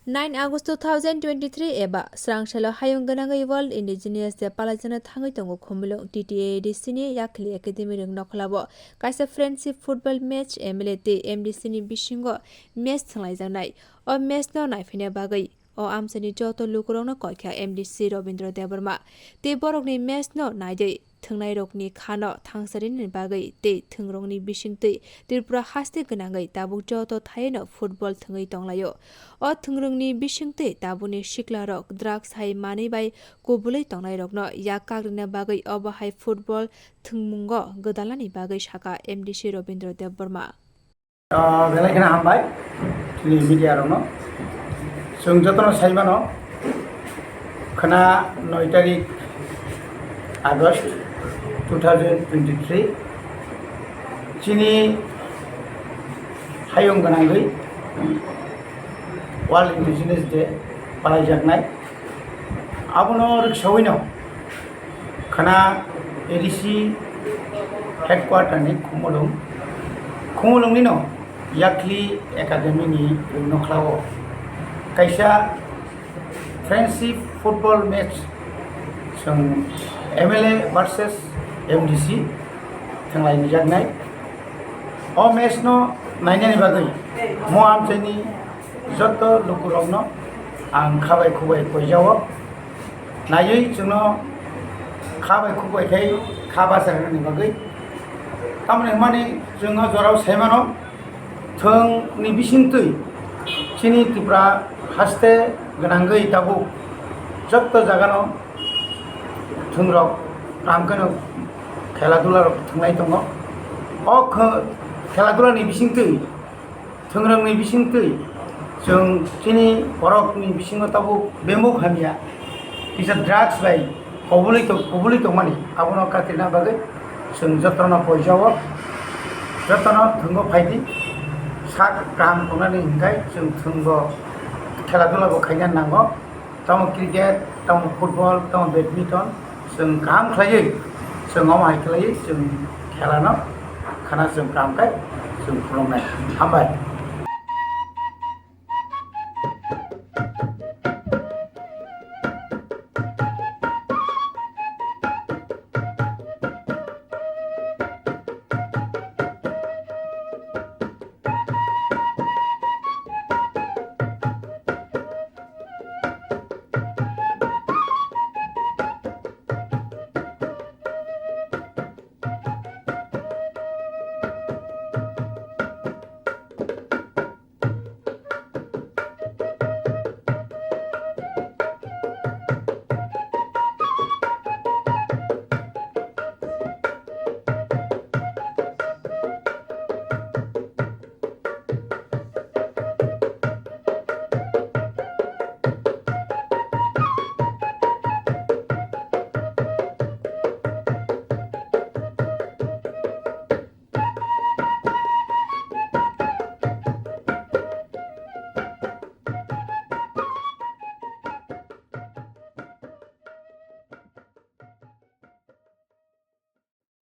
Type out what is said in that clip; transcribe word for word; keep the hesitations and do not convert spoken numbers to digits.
Nine August two thousand twenty-three eba srang salo hayung gwnangwi World Indigenous Day palaijakna thangwi tongo Khumulwng T T A D C ni Yakhli Academy Rwngnokhlao kaisa friendship football match M L A tei M D C ni bisingo match thwnglaijaknai. O match no naiphaina bagwi o amchaini joto lukurokno koikha M D C Robindra Debbarma tei borokni match no naidwi thwngnairokni khano thangsarini bagwi tei thwngrokni bisingtwi Tripura haste gwnangwi tabuk joto thaino football thwngwi tonglaio. O thwngrokni bisingtwi tabukni siklarok drugs hai manwi bai kubulwi tongnairokno yak kakrina bagwi obo hai football thwngmungo gwdalnani bagwi saka M D C Robindra Debbarma. Ah, belai kheno hambai chini media rokno. Chwng jotono sai mano, khwna noi tarik August two thousand twenty-three chini hayung gwnangwi World Indigenous Day palaijaknai. Abono rwksawino khwna A D C headquarter ni Khumulwng, Khumulwng nino Yakhli Academy ni Rwngnokhlao kaisa friendship football match chwng M L A versus M D C thwnglai jaknai. O match no nainani bagwi mo amchaini joto lukurokno ang khabai khubai koijao. Naiwi chwngno khabai khubai khai kha bachar rwnani bagwi. Tamoni hwnmani chwng o jorao sai mano, thwngni bisingtwi chini Tripura haste gwnangwi tabuk joto jagano thwngrok ram kheno khela dula rok thwnglai tongo. O khe-, khela dula ni bisingtwi, thwngrok ni bisingtwi chwng chini borok ni bisingo tabuk bemuk hamya kisa drugs bai kobului tong-, kobului tongmani abono katirna bagwi chwng jotono poijao, jotono thwngo phaidi sak kaham tongnani hinkhai chwng thwngo khela dula bo khaina nango. Tamo cricket, tamo football, tamo badminton, chwng kaham khlaiwi, chwng omo hai khlaiwi, chwng khelano khana chwng kaham khe chwng phunuknai. Hambai.